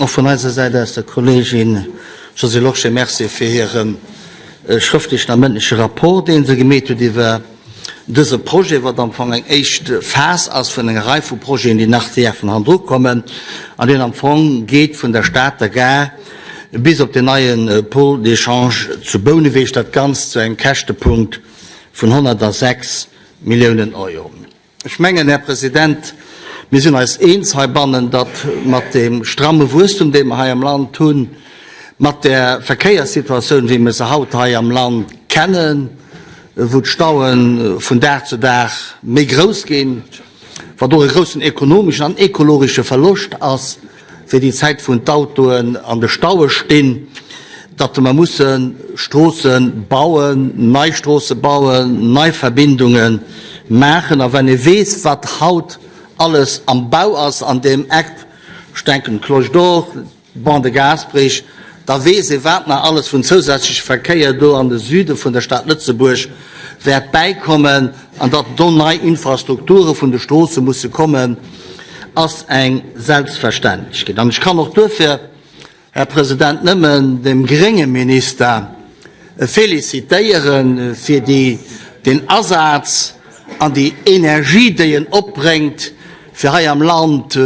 Och vun eiser Säit aus der Kolleegin Josée Lorsché Merci fir hire schrëftlechen a mëndleche Rapport, dee se gemeet huet iwwer dëse Projet, wat am Fong eng éischt Phas ass vun enger Rei vu Projeten, déi nach däerfen hannendru kommen an deen am Fong geet vun der Stater Gare bis op den neie Pôle d'échange zu Bouneweg, dat Ganzt zu engem Käschtepunkt vun 106 Milliounen Euro. Ech mengen, Här President, mir sinn eis eens heibannen, datt mat deem stramme Wuesstum, dee mer hei am Land hunn, mat där Verkéierssituatioun, wéi mer se haut hei am Land kennen, wou d'Staue vun Dag zu Dag méi grouss ginn, wat och e groussen ekonomeschen an ekologesche Verloscht ass, fir déi Zäit wou d'Autoen an de Staue stinn, datt mer musse Stroosse bauen, nei Stroosse bauen, nei Verbindunge maachen. A wann ee weess, wat haut alles am Bau ass an deem Eck, ech denken un d'Cloche d'Or, d'Bande de Gasperich, da weess ee wat nach alles vun zousätzleche Verkéier do an de Süde vun der Stad Lëtzebuerg wäert bäikommen an datt do nei Infrastrukture vun de Stroosse musse kommen, ass eng Selbstverständlechkeet. An ech kann och duerfir, Här President, nëmmen dem grénge Minister félicitéiere fir déi, deen Asaz an déi Energie, déi en opbréngt, fir hei am Land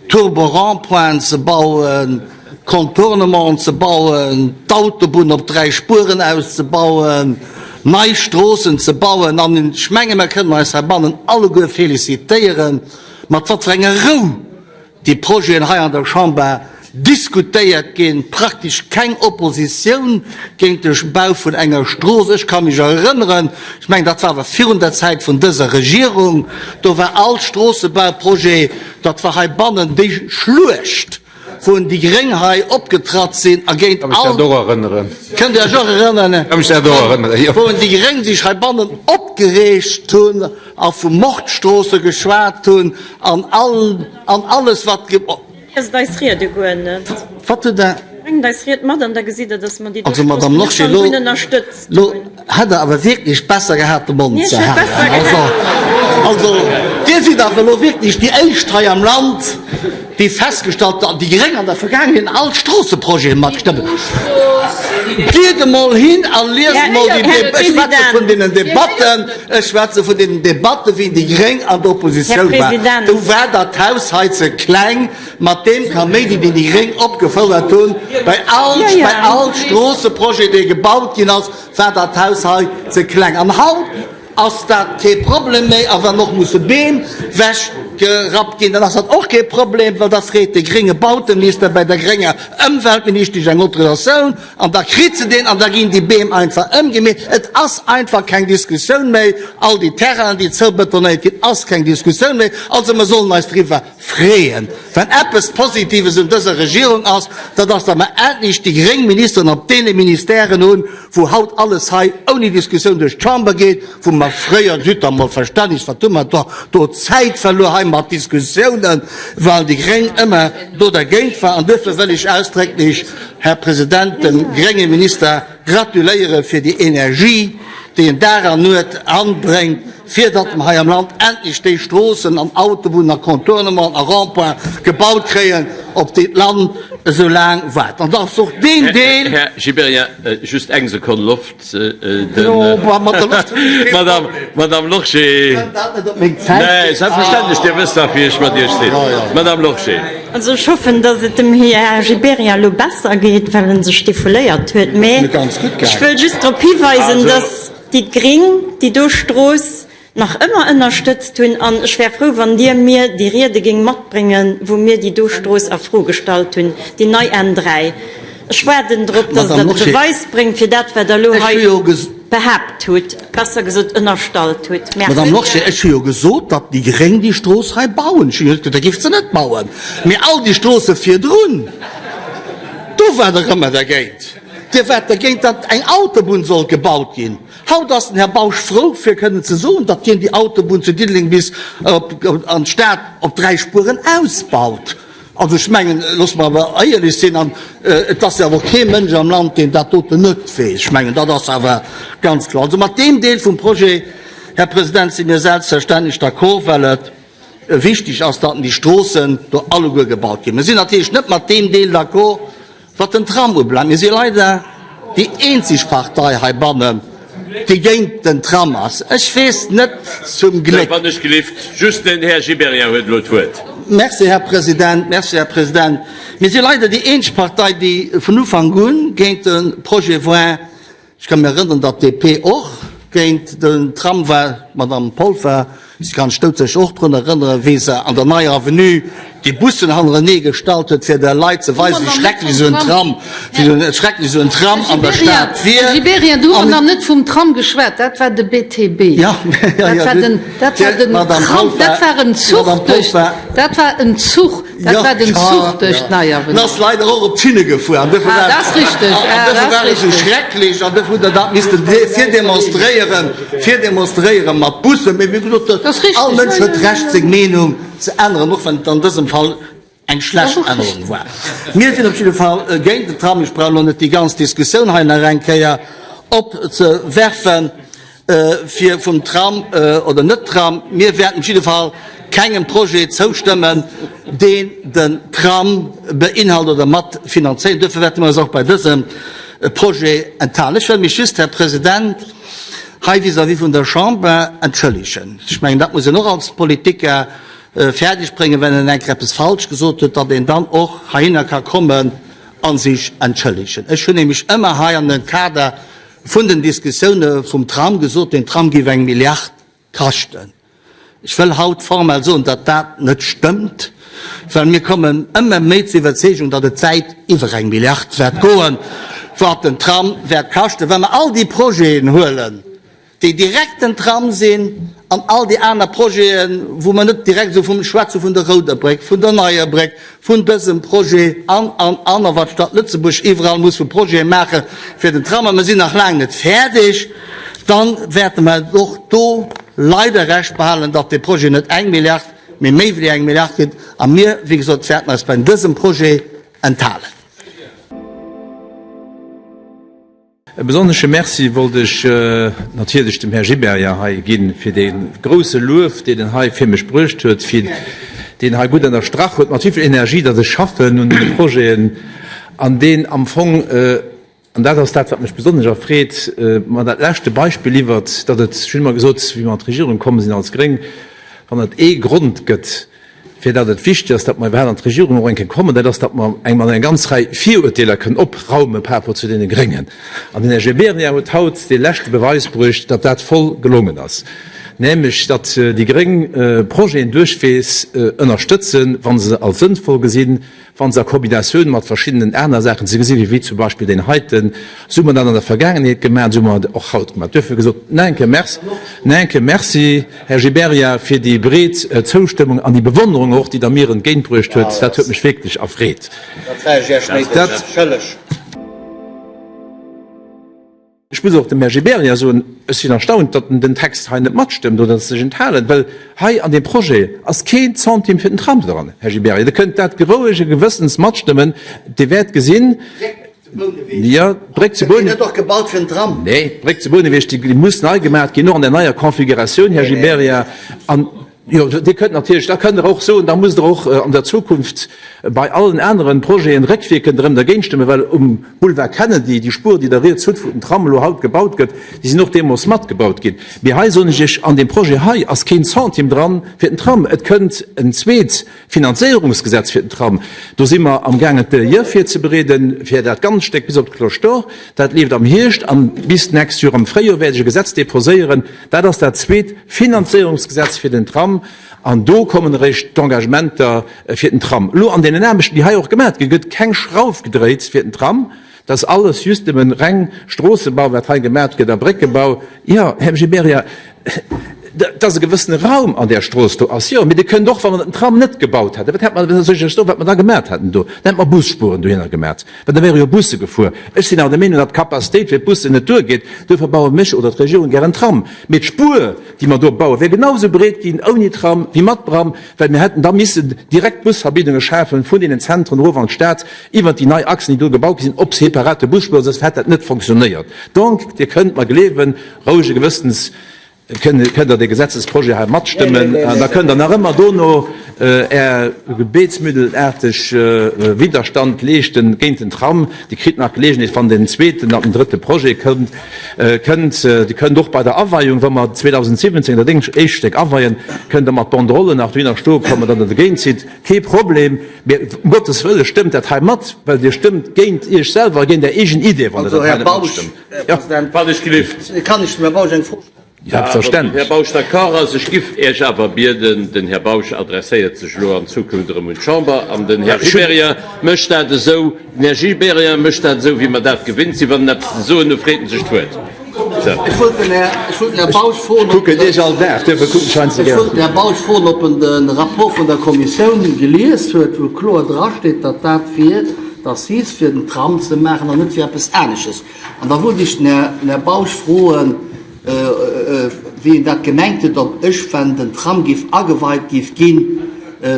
Turbo-Rond-pointen ze bauen, Contournementen ze bauen, d'Autobunn op 3 Spueren auszebauen, nei Stroossen ze bauen. An ech menge mer kënnen eis heibannen alleguer félicitéieren, mat wat fir enger Rou déi Projeten hei an der Chamber diskutéiert ginn, praktesch keng Oppositioun géint de Bau vun enger Strooss. Ech ka mech erënneren, ech mengen, dat war awer virun der Zäit vun dëser Regierung, do war all Stroossebauprojet, dat war heibannen déi Schluecht, wou déi Gréng hei opgetratt sinn a géint all. Kënnt Dir Iech och erënneren? Wou déi Gréng sech heibannen opgereegt hunn a vu Mordstroosse geschwat hunn an all, an alles wat. Liest eis Riede guer net. Wat huet Der? Bréngt eis Ried mat an da gesitt Der, dass mer déi Also, Madame Lorsché, elo, elo hätt Der awer wierklech besser gehat, de Mond ze halen. Also, also, Dir sidd awer elo wierklech déi Éischt hei am Land, déi festgestallt hutt, déi Gréng an der Vergaangenheet all Stroosseprojete matgestëmmt hunn. Gitt emol hin a liest emol déi Deb-, ech schwätze vun deenen Debatten, ech schwätze vun deenen Debatten, wéi déi Gréng an der Oppositioun war. Do war dat Haus hei ze kleng mat deem Kaméidi, deen déi Gréng opgefouert hunn. Bei all, bei all Stroosseprojet, dee gebaut ginn ass, war dat Haus hei ze kleng. An haut ass dat kee Problem méi. A wann och musse Beem wechgerappt ginn, dann ass dat och kee Problem, well da freet de grénge Bauteminister bei der grénger Ëmweltministesch eng Autorisatioun an da kritt se deen an da ginn déi Beem einfach ëmgemeet. Et ass einfach keng Diskussioun méi. All déi Terrainen, déi zoubetonéiert ginn, ass keng Diskussioun méi. Also mer sollen eis driwwer freeën. Wann eppes Positives un dëser Regierung ass, dat ass, datt mer endlech déi gréng Ministeren op deene Ministèren hunn, wou haut alles hei ouni Diskussioun duerch d'Chamber geet, wou mer fréier, sidd der mol verstänneg, wat hu mer da do Zäit verluer hei mat Diskussiounen, well déi gréng ëmmer do dergéint war. An duerfir wëll ech ausdrécklech, Här President, dem grénge Minister gratuléiere fir déi Energie, déi en Dag an Nuet anbréngt, fir datt mer hei am Land endlech déi Stroossen an Autobunnen a Contournementen a Rond-points gebaut kréien, op déi d'Land esou laang waart. An dat ass och deen Deel. Här Gibéryen, just eng Sekonn Loft. D'Madame Lorsché. Nee, selbstverständlech, Dir wësst dach, wéi ech mat Iech sinn. Madame Lorsché. Also ech hoffen, datt et dem Här Gibéryen elo besser geet, well en sech defouléiert huet. Mä ech wëll just drop hiweisen, datt déi Gring déi do Strooss nach ëmmer ënnerstëtzt hunn. An ech wär frou, wann Dir mir déi Riede géing matbréngen, wou mir déi do Strooss a Fro gestallt hunn, déi nei N3. Ech waarden drop, datt Der de Beweis bréngt fir dat, wat Der elo hei behaapt hutt, besser gesot ënnerstallt hutt. Merci. Madame Lorsché, ech hu jo gesot, datt déi Gréng déi Strooss hei bauen. Ech hu jo net gesot, Der géift se net bauen. Mee all déi Stroosse virdrun, do waart Der ëmmer dergéint. Dir waart dergéint, datt eng Autobunn sollt gebaut ginn. Haut ass den Här Bausch frou, fir kënnen ze soen, datt hien déi Autobunn zu Diddeleng bis an d'Stad op 3 Spueren ausbaut. Also ech mengen, loosse mer awer éierlech sinn, an et ass jo awer och kee Mënsch am Land, deen dat doten net weess. Ech mengen, dat ass awer ganz kloer. Also mat deem Deel vum Projet, Här President, si mir selbstverständlech d'accord, well et. wichteg ass, datt déi Stroossen do alleguer gebaut ginn. Mir sinn natierlech net mat deem Deel d'accord, wat den Tram ubelaangt. Mir si leider déi eenzeg Partei heibannen, déi géint den Tram ass. Ech weess net, zum Gléck. Wann ech gelift, just den Här Gibéryen huet elo d'Wuert. Merci, Här President. Merci, Här President. Mir si leider déi eenzeg Partei, déi vun Ufank u géint de Projet war. Ech ka mir erënneren, datt d'DP och géint den Tram war. D'Madame Polfer, si kann sech doudsécher och drun erënneren, wéi se an der Neier Avenue déi Bussen hannerenee gestallt huet, fir de Leit ze weisen, wéi schrecklech esou en Tram, wéi schrecklech esou en Tram an der Stad wier. Här Gibéryen, do hu mer nach net vum Tram geschwat, dat war de BTB. Dat war den, dat war den Tram, dat war en Zuch duerch, dat war en Zuch. Dat war den Zuch duerch d'Neiavenue. En ass leider och op d'Schinne gefuer an duerfir war et esou schrecklech an duerfir hutt Der dat missten virdemonstréieren, virdemonstréieren mat Bussen. Mee wéi gesot, all Mënsch huet d'Recht seng Meenung ze änneren, och wann et an dësem Fall eng schlecht Ännerung war. Mir sinn op jidde Fall géint den Tram. Ech brauch elo net déi ganz Diskussioun hei nach eng Kéier opzewerfen. Fir vum Tram oder net Tram, mir wäerten op jidde Fall kengem Projet zoustëmmen, deen den Tram beinhalt oder mat finanzéiert. Duerfir wäerte mir eis och bei dësem Projet enthalen. Ech wëll mech just, Här President, hei vis-à-vis vun der Chamber entschëllegen. Ech mengen, dat muss een och als Politiker fäerdeg bréngen, wenn en eng Kéier eppes falsch gesot huet, datt een dann och heihinner ka kommen a sech entschëllegen. Ech hunn nämlech ëmmer hei an dem Kader Vun den Diskussioune vum Tram gesot, den Tram géif eng Milliard kaschten. Ech wëll haut formell soen, datt dat net stëmmt, well mir kommen ëmmer méi zur Iwwerzeegung, datt et wäit iwwer eng Milliard wäert goen, wat den Tram wäert kaschten, wa mer all déi Projeten huelen, déi direkt den Tram sinn an all déi aner Projeten, wou mer net direkt esou vum schwätze vun der Rouder Bréck, vun der Neier Bréck, vun dësem Projet an, an, an, a wat d'Stad Lëtzebuerg iwwerall muss vu Projete maache fir den Tram, a mer sinn nach laang net fäerdeg, da wäerte mer och do leider Recht behalen, datt dee Projet net eng Milliard, mee méi wéi eng Milliard kritt. A mir, wéi gesot, wäerten eis bei dësem Projet enthalen. E besonnesche Merci wollt ech natierlech dem Här Gibéryen hei ginn, fir dee grouse Luef, deen en hei fir mech bruecht huet, fir deen hei gutt ënnerstrach huet, mat wéi vill Energie datt ech schaffen un deene Projeten an deen am Fong, an dat ass dat, wat mech besonnesch erfreet, mer dat leschte Beispill liwwert, datt et, ech hunn ëmmer gesot, wéi mer an d'Regierung komm sinn als Gréng, wann et ee Grond gëtt, fir datt et wichteg ass, datt mer iwwerhaapt an d'Regierung och eng Kéier kommen, dat ass, datt mer eng mat enger ganz Rei Virurteeler kënnen opraume par rapport zu deene Gréngen. An den Här Gibéryen huet haut dee leschte Beweis bruecht, datt dat voll gelongen ass, nämlech datt déi Gréng Projeten duerchweegs ënnerstëtzen, wa se als sënnvoll gesinn, Wa se a Kombinatioun mat verschiddenen aner Saachen ze gesi sinn, wéi zum Beispill deen heiten, esou hu mer dat an der Vergaangenheet gemaach, esou hu mer et och haut gemaach. Duerfir gesot, nach eng Kéier Merci, nach eng Kéier Merci, Här Gibéryen, fir déi breet Zoustëmmung an déi Bewonnerung och, déi Der mir entgéintbruecht huet. Dat huet mech wierklech erfreet. Dat. Ech muss och dem Här Gibéryen soen, ech sinn erstaunt, datt en den Text hei net matstëmmt oder datt e sech enthalen, well hei an deem Projet ass keen Centime fir den Tram dran. Här Gibéryen, Dir kënnt dat gerouege Gewëssens matstëmmen, Dir wäert gesinn, jo, d'Bréck zu Bouneweg, nee, d'Bréck zu Bouneweg, déi muss nei gemaach ginn, och an der neier Configuratioun, Här Gibéryen, an Jo, Dir kënnt natierlech, da kënnt Der och soen, da musst Der och an der Zukunft bei allen aneren Projeten réckwierkend erëm dergéint stëmmen, well um Boulevard Kennedy, déi Spuer, déi Der riets hutt, wou den Tram elo haut gebaut gëtt, déi sinn och deemools matgebaut ginn. Mee hei soen ech Iech, an deem Projet hei ass keen Centime dran fir den Tram. Et kënnt en zweet Finanzéierungsgesetz fir den Tram. Do si mer amgaangen d'DIE virzebereeden, fir dat ganzt Stéck bis op d'Cloche d'Or. Dat leeft am Hierscht an bis d'nächst Joer am Fréijoer wäert ech e Gesetz deposéieren, Dat ass dat zweet Finanzéierungsgesetz fir den Tram an do kommen eréischt d'Engagementer fir den Tram. Elo an deenen Aarbechten, déi hei och gemaach ginn, gëtt keng Schrauf gedréit fir den Tram. Dat ass alles just nëmmen reng Stroossebau, wat hei gemaach gëtt a Bréckebau. Jo, Här Gibéryen, dass e gewëssene Raum an där Strooss do ass, jo, mee Dir kënnt och, wa mer den Tram net gebaut hätten, wat hätt mer, soll ech Iech soen, wat mer da gemaach hätten do? Da hätte mer Busspuren dohinner gemaach. Well da wäre jo Busse gefuer. Ech sinn awer der Meenung, datt d'Capacitéit fir d'Bussen net duergeet. Duerfir baue mech oder d'Regierung gär en Tram. Mee d'Spuer, déi mer do bauen, wär genau esou breet ginn ouni Tram wéi mat Tram, well mir hätten da missen direkt Busverbindunge schafen vun deenen Zentren erof an d'Stad iwwert déi nei Achsen, déi do gebaut gi sinn, op separate Busspuren, soss hätt dat net fonctionnéiert. Donc, Dir kënnt mer gleewen, rouege Gewëssens. Kënnt Der dee Gesetzesprojet hei matstëmmen an da kënnt Der nach ëmmer dono Är gebetsmüdelaarteg Widderstand leeschten géint den Tram. Dir kritt nach Geleegenheet, wann den zweeten an den drëtte Projet kënnt. Dir kënnt och bei der Aweiung, wa mer 2017 dat éischt Stéck aweien, kënnt Der mat Banderollen nach dohinner stoe kommen, datt Der dogéint sidd. Kee Problem. Mee ëm Gottes Wëlle stëmmt dat hei mat, well Dir stëmmt géint Iech selwer a géint Är eegen Idee, wann Der dat hei net matstëmmt. Här President, Wann ech gelift. kann ech dem Här Bausch eng Fro stellen? Selbstverständlech. Wann den Här Bausch d'accord ass. Ech giff Iech awer bieden, den Här Bausch adresséiert sech elo an Zukunft erëm un d'Chamber an den Här Gibéryen mécht dat esou, den Här Gibéryen mécht dat esou, wéi mer dat gewinnt sinn, wann en eppes ze soen huet, freet en sech d'Wuert. Sou. Ech wollt den Här, ech wollt den Här Bausch froen, ob en, Iech all Dag, duerfir kucken ech heiansdo ech gären. wollt den Här Bausch froen, ob en de Rapport vun der Kommissioun gelies huet, wou kloer drasteet, datt dat wier d'Assise fir den Tram ze maachen an net fir eppes anesches. An da wollt ech den Här, den Här Bausch froen, wéi en dat gemengt huet, ob ech, wann den Tram géif ageweit géif ginn,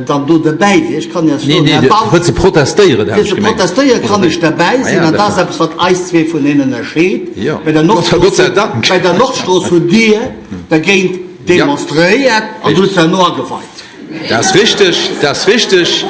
dann do derbäi wier. Ech kann Iech soen, Här Bausch, fir ze protestéieren, fir ze protestéieren kann ech derbäi sinn, an dat ass eppes, wat eis zwee vuneen ënnerscheet. Bei der Nordstrooss, bei der Nordstrooss hutt Dir dergéint demonstréiert an hutt se herno ageweit. Dat ass richteg, dat ass richteg.